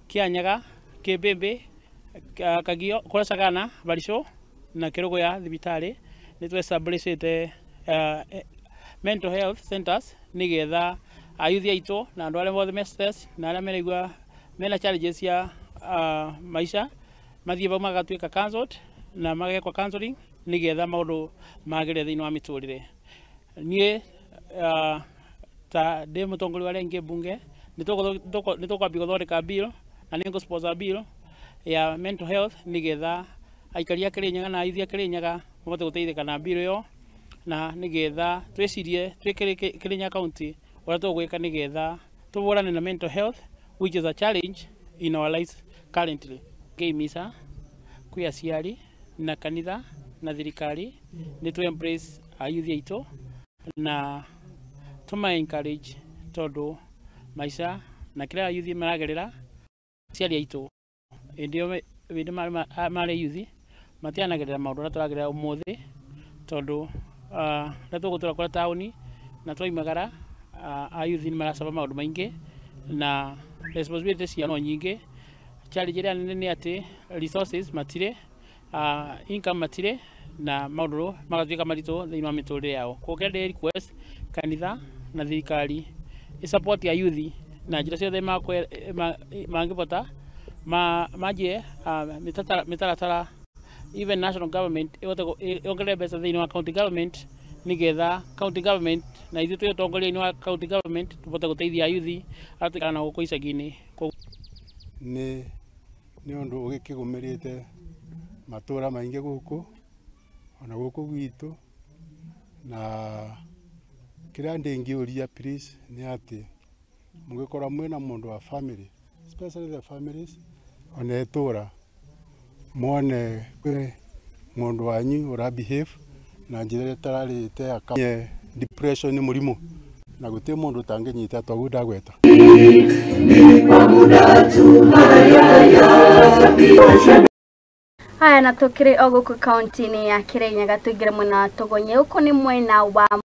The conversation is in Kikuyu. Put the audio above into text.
Kianyaga, Kibimbi, Kagio, Kuracagana, Barico na Kerugoya thibitari nĩ tũ establishĩte mental health centers nigetha ayuthi aitũ na andũ arĩa mothe me stress na arĩa meraigua mena challenges cia maisha mathiĩ vau magatuĩka counseled na magekwo counseling nigetha maũndũ magĩre thĩinĩ wa mĩtũrĩre. Niĩ ta ndĩ mũtongoria wa arĩa aingĩ mbunge nĩ tũkwambia gũthondeka bill na nĩ ngũ sponsor bill ya mental health nigetha aikari a Kirinyaga na ayuthi a Kirinyaga mahote gũteithĩka na bill ĩyo na nigetha twĩcirie twĩ Kirinyaga County ũrĩa tũgwĩka nigetha tũhũrane na mental health, which is a challenge in our lives currently. Ngĩimisa kwĩ aciari na kanitha na thirikari nĩ tũ embrace ayuthi aitũ na tũma encourage tondũ maica na kĩrĩa ayuthi maragerera aciari aitũ hĩndĩ ĩyo hĩndĩ marĩ yuthi matianagerera maũndũ marĩa tũragerera ũmũthĩ tondũ rĩrĩa tũgũtũra kũrĩa taũni na twaimagara ayuthi nĩ maracaba maũndũ maingĩ na responsibility ciao no nyingĩ. Challenge ĩrĩa nene nĩ atĩ resources matirĩ, income matirĩ na maũndũ magatuĩka maritũ thĩinĩ wa mĩtũrĩre yao. Koguo kĩrĩa ndĩ request kanitha na thirikari ĩ support ayuthi na njĩra ciothe mangĩbota manjie mĩtaratara, even national government ĩhote yongerere mbeca thĩinĩ wa county government nigetha county government na ithuĩ twĩ ũtongoria-inĩ wa county government tũhote gũteithia ayuthi arĩa tũikaraga nao gũkũ icagi-inĩ. Nĩ ũndũ ũgĩkĩgũmĩrĩte matũra maingĩ gũkũ ona gũkũ gwitũ, na kĩrĩa ndĩngĩũria please nĩ atĩ mũngĩkorwo mwĩna mũndũ wa family, especially the families ona itũra, mwone kwĩ mũndũ wanyu ũra behave na njĩra ĩrĩa ĩtararĩte ya depression nĩ mũrimũ na gũtirĩ mũndũ ũtangĩnyita toguo ndagweta. Haya, na tukiri o guku kaunti-inĩ ya Kirinyaga tuingire mwena wa Tũgonye, gũkũ nĩ mwena wa